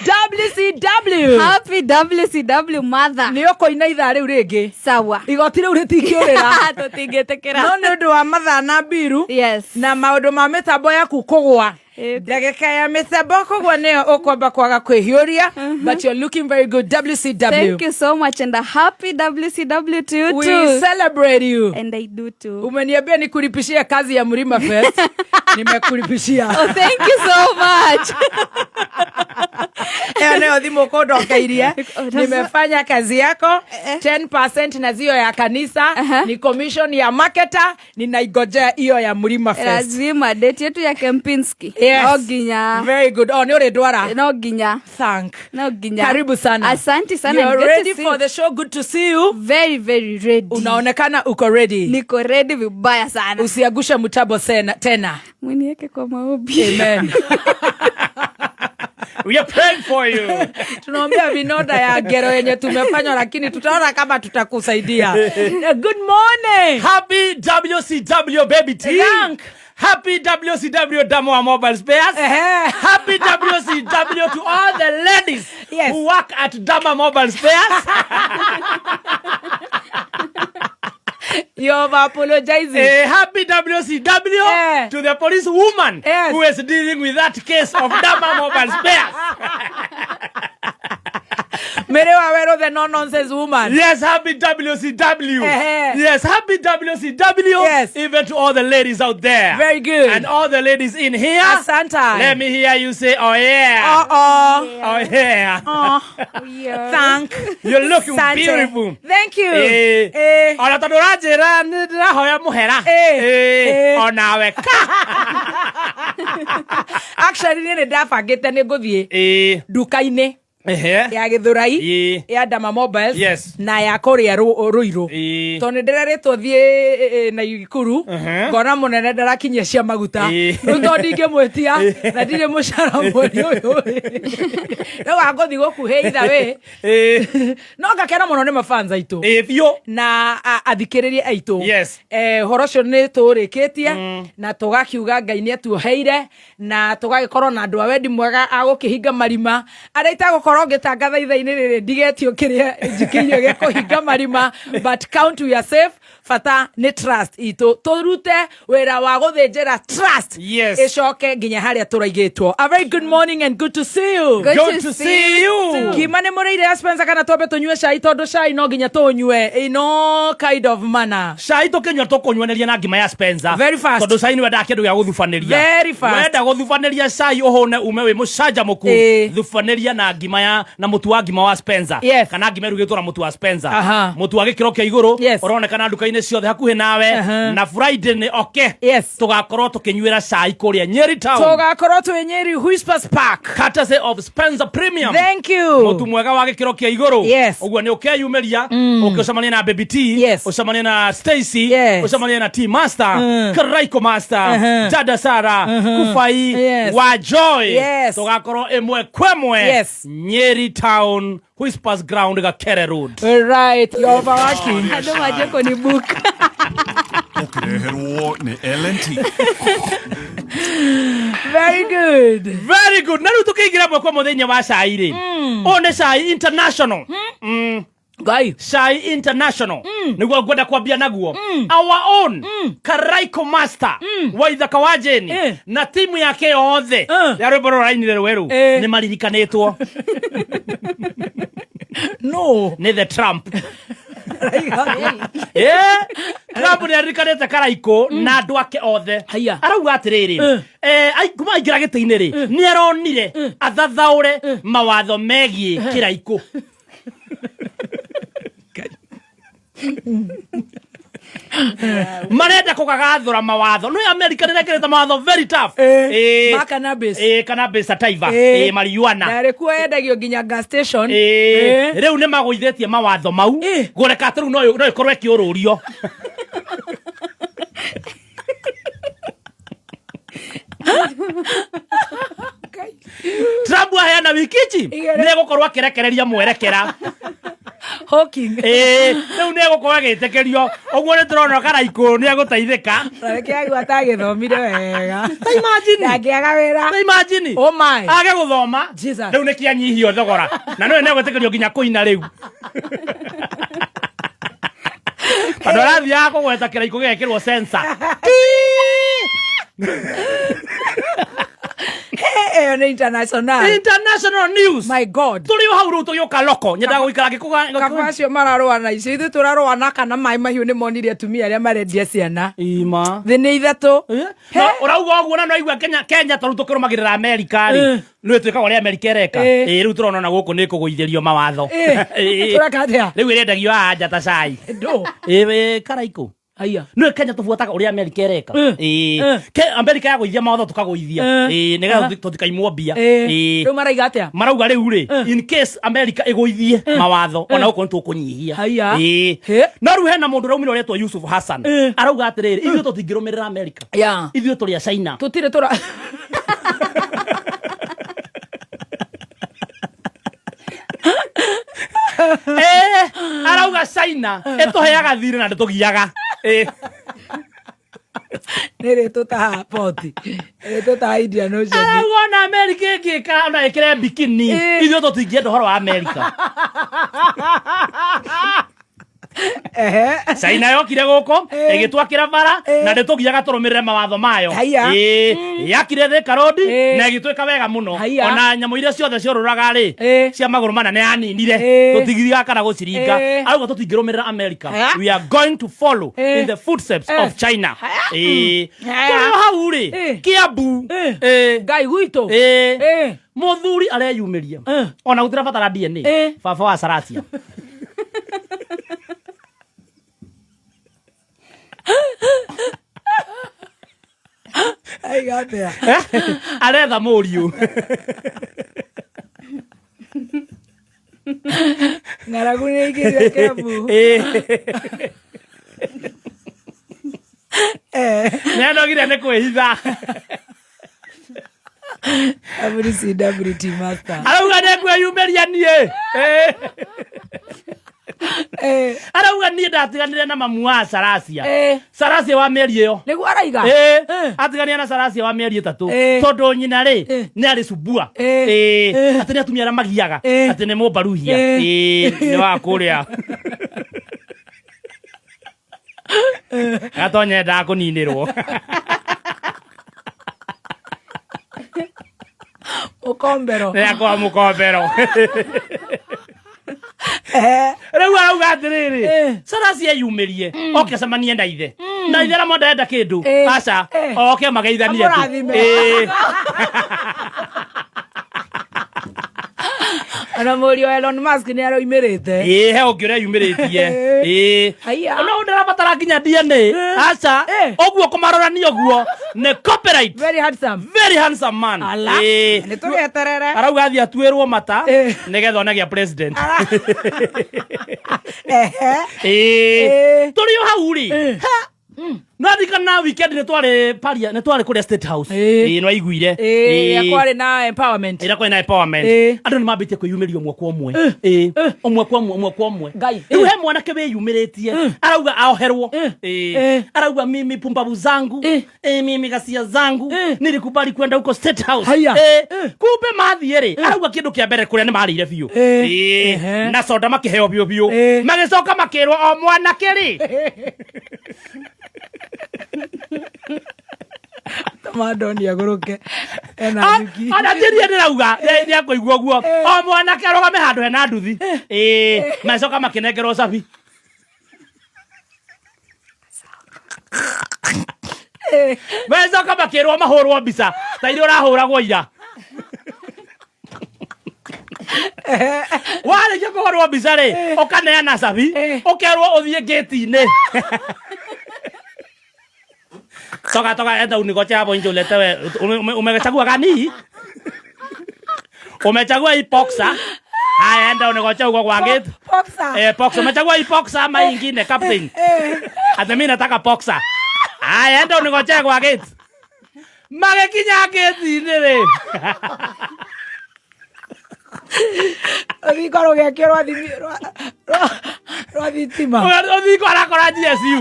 WCW. Happy WCW mother. Nĩ ũkũina ithaa rĩu rĩngĩ. Sawa. Igoti rĩu rĩtingĩũrĩra. Tũtingĩtĩkĩra. No nĩ ũndũ wa mathaa na mbiru Yes. na maũndũ ma mĩtambo yaku kũgwa. Eh. Ndagĩka ya mĩtambo kũgwa nĩyo ũkwamba kwaga kwĩhiũria, but you're looking very good, WCW. Thank you so much and a happy WCW to you We too. celebrate you. And I do too. Umeniambia nikulipishie kazi ya Mlima Fest. Nimekulipishia. Oh, thank you so much. Ĩyo nĩyo thimũ kũndokeirie. Oh, Nimefanya kazi yako 10% na zio ya kanisa, ni commission ya marketer, ninaigojea hiyo ya Mlima Fest. Lazima date yetu ya Kempinski. Yes. No nginya. Very good. Oh, nĩ ũrĩndwara. No nginya. Thank. No nginya. Karibu sana. Asante sana. You're and good to ready see for you. the show. Good to see you. Very very ready. Unaonekana uko ready. Niko ready vibaya sana. Usiagushe mtabo tena. Mwiniweke kwa maombi. Amen. We are praying for you. Tunaombea vinonda ya ngero yenye tumefanywa, lakini tutaona kama tutakusaidia. Good morning. Happy WCW baby T. Thank. Happy WCW Damoa Mobile Spares. Ehe. Happy WCW to all the ladies Yes. who work at Dama Mobile Spares. You're apologizing. Happy WCW to the police woman who is dealing with that case of Dama Mobile Spares. Mary Waweru, the no nonsense woman. Yes, happy WCW. Yes, happy WCW. Even to all the ladies out there. Very good. And all the ladies in here. Asante. Let me hear you say, oh yeah. Oh, Oh yeah. oh. Yeah. Thank. You're looking Sante. beautiful. Thank you. Ona tondå å ranjä nä ndä rahoya må hera. Onawe ka. Actually, niĩ nĩ ndabangĩte nĩ ngũthiĩ nduka-inĩ ya Gĩthũrai ya Dama Mobiles na ya kũrĩa Rũirũ, tondũ nĩ ndĩrerĩtwo thiĩ Naikuru, ngona mũnene ndarakinyia cia maguta. Rĩu tondũ ndingĩmwĩtia na ndirĩ mũcara mweri ũyũ, rĩu angũthiĩ gũkuhĩ either way. No ngakena mũno nĩ mafans aitũ Biå. Na athikĩrĩria aitũ. Ũhoro ũcio nĩ tũrĩkĩtie na tũgakiuga Ngai nĩ atuoheire na tũgagĩkorwo na andũ a wendi mwega a gũkĩhinga marima arĩa itagũkorwo ngĩtangatha ithaa-inĩ rĩrĩ, ndigetio kĩrĩa njikĩirio gĩa kũhinga marima, but count we are safe. Bata nĩ trust itũ, tũrute wĩra wa gũthĩnjĩra trust ĩcoke nginya harĩa tũraigĩtwo. A very good morning and good to see you. Good Good to see you. Ngima nĩ mũrĩire ya Spencer, kana twambe tũnyue cai? Tondũ cai no nginya tũnyue in all kind of manner. Cai tå kä nyua tå kå nyuanä na ngima ya Spencer. Very fast. Tondå cai nä wendaga kä ndå gä a gå thubanä ria. Very fast. Wenda gå thubanä ria cai å hå ne ume wä må canjamå ku, thubanä ria na ngima ya na må tu wa ngima wa Spencer. Kana ngima ĩrugĩtwo na mũtu wa Spencer. Mũtu wa gĩkĩro kĩa igũrũ. Ũronekana nduka-inĩ ciothe hakuhĩ nawe. Na Friday nĩ oke. Tũgakorwo tũkĩnyuĩra cai kũrĩa Nyeri Town. Tũgakorwo twĩ Nyeri Whispers Park. Courtesy of Spencer Premium. Thank you. Mũtu mwega wa gĩkĩro kĩa igũrũ. Ũguo nĩ ũkeyumĩria ũke ũcemanie na Baby T, ũcemanie na Stacy, ũcemanie na T Master, Karaiko Master, Dada Sara Kufai wa Joy. Tũgakorwo ĩmwe kwemwe Nyeri Town, Whispers Ground, Gakere Road. Right, you're overworking. Andũ manjie kũnibook. Ũkĩreherwo nĩ L&T. Very good. Very good. Na rĩu tũkĩingĩra mwe kwa mũthenya wa cai rĩ, ũyũ nĩ cai international. Ngai. Cai international nĩguo ngwenda kwambia naguo. Our own Karaiko Master wa Ithaka wa Jeni na timu yake yothe ya rwĩmbo rũrainire rwerũ nĩ maririkanĩtwo No. Nĩ the Trump. Trump nĩ aririkanĩte Karaiko na andũ ake othe. Haiya. Arauga atĩrĩrĩ, kuma aingĩra gĩtĩ-inĩ rĩ, nĩ aronire athathaũre mawatho megiĩ kĩraikũ. Marenda kũgagathũra mawatho no America nĩ rekĩrĩte mawatho very tough. Ma cannabis. Cannabis sativa. Marijuana. Na rĩkuo yendagio nginya gas station. Rĩu nĩ magũithĩtie mawatho mau gũreka atĩ rĩu no ĩkorwo ĩkĩũrũrio. Trump aheana wiki ici Igĩrĩ. nĩ egũkorwo akĩrekereria mwerekera. Hawking. Ĩĩ, rĩu nĩ egũkorwo agĩtĩkĩrio ũguo nĩ tũrona karaikũ nĩ egũteithĩka. Reke agua atagĩthomire wega. Ta imagine. Ndangĩaga wĩra. Ta imagine. Oh my. Age gũthoma. Jesus. Rĩu nĩ kĩanyihio thogora. Na nĩwe nĩ egwĩtĩkĩrio nginya kũina rĩu. Andũ arathiaga kũgweta kĩraikũ gĩgekĩrwo sensor. Ĩyo nĩ international. International news. My God. Tũrĩ o hau rĩu tũgĩũka loko. Nyendaga gũikara ngĩkũga. Kaba acio mararũa na icio ithuĩ tũrarũa na kana maĩ mahiũ nĩ monire atumia arĩa marendia ciana. Ima. Thĩ nĩ ithatũ. No, ũrauga ũguo na noigua Kenya Kenya tondũ tũkĩrũmagĩrĩra Amerika rĩ nĩ twĩkaga ũrĩa Amerika ĩreka. Ĩĩ rĩu tũrona ona gũkũ nĩ kũgũithĩrio mawatho. Ĩĩ. Tũreka atĩa? Rĩu ĩrendagio haha nja ta cai. Ndũ. Ĩĩ karaikũ. Aya. Nĩ Kenya tũbuataga ũrĩa Amerika ĩreka. Ĩĩ. Amerika yagũithia mawatho tũkagũithia. Ĩĩ nĩgetha tũtikaimwo mbia. Ĩĩ. Rĩu maraiga atĩa? Marauga rĩu rĩ, in case America ĩgũithie mawatho ona gũkũ nĩ tũkũnyihia. Haiya. Ĩĩ. Hĩ. No rĩu hena mũndũ ũraumire ũretwo Yusuf Hassan. Arauga atĩrĩrĩ, ithuĩ tũtingĩrũmĩrĩra America. Ya. Ithuĩ tũrĩ a China. Tũtirĩ tũra. Eh, arauga China ĩtũheaga thirĩ na ndĩtũgiaga. Ĩĩ. Nĩ rĩtũtaha poti. Rĩtũtaha Indian Ocean. Arauga ona America ĩngĩka ona ĩkĩre bikini, ithuĩ tũtingĩenda ũhoro wa America. Ehe. China yokire gũkũ ĩgĩtwakĩra bara na ndĩtũgiaga tũrũmĩrĩre mawatho mayo. Haiya. Ĩĩ, yakire Thika Road Ĩĩ. na ĩgĩtwĩka wega mũno. Haiya. Ona nyamũ iria ciothe ciorũraga rĩ, Ĩĩ. cia magũrũ mana nĩ yaninire. Ĩĩ. Tũtingĩthiaga kana gũciringa. Ĩĩ. Arauga tũtingĩrũmĩrĩra America. Haya. We are going to follow Ĩĩ. in the footsteps Ĩĩ. of China. Haya. Ĩĩ. Haya. Tũrĩ o hau rĩ, Ĩĩ. Kiambu. Ĩĩ. Ĩĩ. Ngai gwitũ. Ĩĩ. Ĩĩ. Mũthuri areyumĩria. Ĩĩ. Ona gũtirabatara DNA. Ĩĩ. Baba wa Saratia. Aiga atĩa? Aretha mũriũ. Ng'aragu nĩ ĩingĩrire Kiambu. Ĩĩ. Eh. Nĩanogire nĩ kwĩhitha. WCWT master. Arauga nĩngwĩyumĩria niĩ. Ĩĩ. Eh. Arauga niĩ ndatiganire na mamu wa Saracia. Eh. Saracia wa mĩeri ĩyo. Nĩguo araiga? Ĩĩ. Eh. Atiganire na Saracia wa mĩeri ĩtatũ. Eh. Tondũ nyina rĩ Eh. nĩ arĩ cubua. Eh. Ĩĩ. Eh. Atĩ nĩ atumia arĩa magiaga. Eh. Atĩ nĩ mũmbaruhia. Eh. Ĩĩ. Nĩ wa kũrĩa. Gatonya endaga kũninĩrwo. Mũkombero. Nĩ akwa mũkombero. Eh. Rĩu arauga atĩrĩrĩ, Eh. Saracia eyumĩrie oke acemanie na ithe. Na ithe ramo ndarenda kĩndũ. Eh. Aca, Eh. oke mageithanie tu. Amũrathime. Ĩĩ. Ona mũriũ wa Elon Musk nĩ aroimĩrĩte. Ĩĩ, he ũngĩ ũreyumĩrĩtie. Ĩĩ. Haiya. Ona ũyũ ndarabatara nginya DNA. Aca, Eh. ũguo kũmarorania ũguo nĩ copyright. Very handsome. Very handsome man. Ala. Ĩĩ. Nĩ tũgĩeterere. Arauga athiĩ atuĩrwo mata Eh. nĩgetha one gĩa president. Ehe. Ĩĩ. Eh. Tũrĩ o hau rĩ. Ha! No ndirikana weekend nĩ twarĩ paria nĩ twarĩ kũrĩa State House. Ĩĩ. Ĩĩ, nĩ waiguire. Ĩĩ, Ĩĩ. kwarĩ na empowerment. Ĩrĩa kwarĩ na empowerment. Ĩĩ. Andũ nĩ mambĩtie kwĩyumĩria ũmwe kwa ũmwe. Ĩĩ. Ũmwe kwa ũmwe, ũmwe kwa ũmwe. Ngai. Rĩu he mwanake wĩyumĩrĩtie arauga aoherwo. Ĩĩ. Ĩĩ. Ĩĩ. Arauga mimi pumbavu zangu. Ĩĩ. Ĩĩ, mimi ghasia zangu. Ĩĩ. Nilikubali kwenda huko State House. Haiya. Ĩĩ. Kumbe mathiĩ rĩ, arauga kĩndũ kĩa mbere kũrĩa nĩ marĩire biũ. Ĩĩ. Ĩĩ. Ehe. Na soda makĩheo biũ biũ. Ĩĩ. Magĩcoka makĩrwo o mwanake rĩ. Toma Ndoni agũrũke. Ena nyuki. Ona njĩrie ndĩrauga nĩ akũigua ũguo o mwanake arũgame handũ hena nduthi. Ĩĩ, magĩcoka makĩnengerwo cabi. Magĩcoka makĩrwo mahũrwo mbica ta iria ũrahũragwo ira. Warĩkia kũhũrwo mbica rĩ, ũkaneana cabi, ũkerwo ũthiĩ ngĩti-inĩ. Toka toka, enda unigoche hapo nje uletewe. Umechagua gani? Umechagua hii boxer. Haya, enda unigoche huko kwa gate. Boxer. Eh, boxer. Umechagua hii boxer ama hii ingine captain? Ata mimi nataka boxer. Haya, enda unigoche kwa gate. Magĩkinya gate-inĩ rĩ. Rũthingo rũgĩakio Rwa thitima. Ũthiĩ kwa arakora GSU.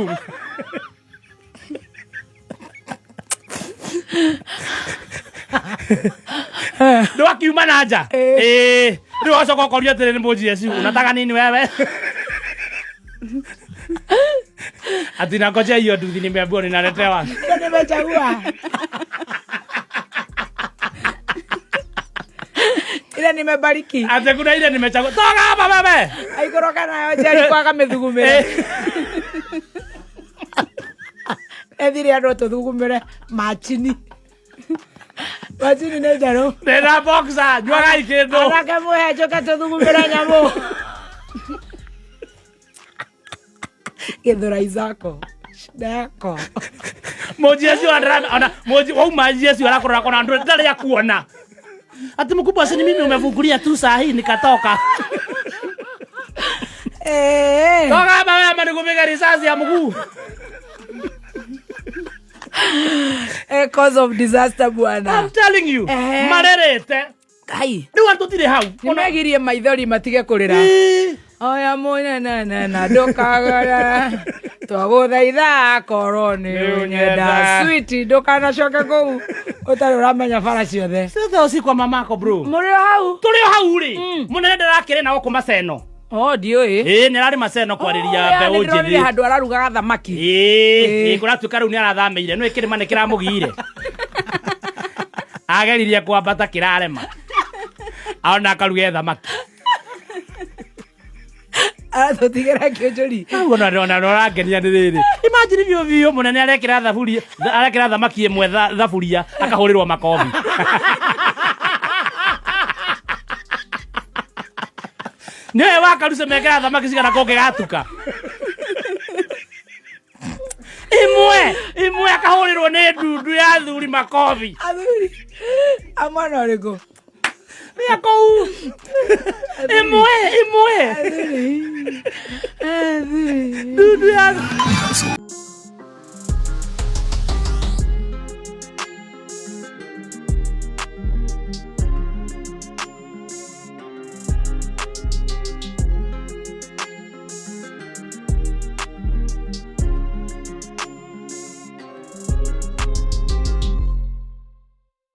Ndwakiuma na nja. Ĩĩ. Rĩu ũgacoka ũkorio atĩrĩ nĩ mũ GSU, unataka nini wewe? Ati nangojea hiyo nduthi nimeambiwa ninaletewa. Ndio nimechagua. Ile nimebariki. Ati kuna ile nimechagua. Toka hapa wewe. Aikoroka nayo njeri kwaga mĩthugumĩre. Ethire andũ tũthugumĩre machini. Machini nĩ njerũ. Ndĩna boxer, nyuagai kĩndũ. Anake mũhe njũke tũthugumĩre nyamũ. Gĩthũrai zako. Shida yako. Mũnji ũcio ona mũnji wauma GSU arakũrora kona andũ ndarĩ akuona. Ati mkubwa si ni mimi umefungulia tu saa hii nikatoka. Eh. Toka hapa wewe ama nikupiga risasi ya mguu. Eh, cause of disaster bwana. I'm telling you. Eh. Marerete. Kai. Rĩu andũ tũtirĩ hau. Nĩmegirie maithori matige kũrĩra. Ĩĩ. Oya mũnene na ndũkagore twagũthaitha korwo nĩ Nĩ ũnyenda ũnyenda. switi ndũkanacoke kũu ũtarĩ ũramenya bara ciothe. Sasa usiku wa mamako bro. Mũrĩ o hau? Tũrĩ o hau rĩ. Mũnene ndarakĩrĩ na gũkũ Maseno. O ndiũĩ. Ĩĩ nĩ ararĩ Maseno kwarĩria mbeũ ndĩronire njĩthĩ. handũ ararugaga thamaki. Ĩĩ, ĩĩ, kũratuĩka rĩu nĩ arathamĩire nĩ kĩrĩma nĩ kĩramũgiire. Ageririe kwambata kĩrarema. Ona akaruge thamaki. Aratũtigĩra kĩũnjũri. Ũguo na ndona ũrangenia nĩ rĩrĩ. Imagine biũ biũ mũnene arekĩra thaburia, arekĩra thamaki ĩmwe thaburia akahũrĩrwo makobi. Nĩwe wakaruce mekĩra thamaki cigana kũngĩgatuka. Ĩmwe, ĩmwe akahũrĩrwo nĩ ndundu ya athuri makobi. Athuri a mwena ũrĩkũ? Nĩ akũu. Ĩmwe, ĩmwe. Athuri. Athuri. Ndundu ya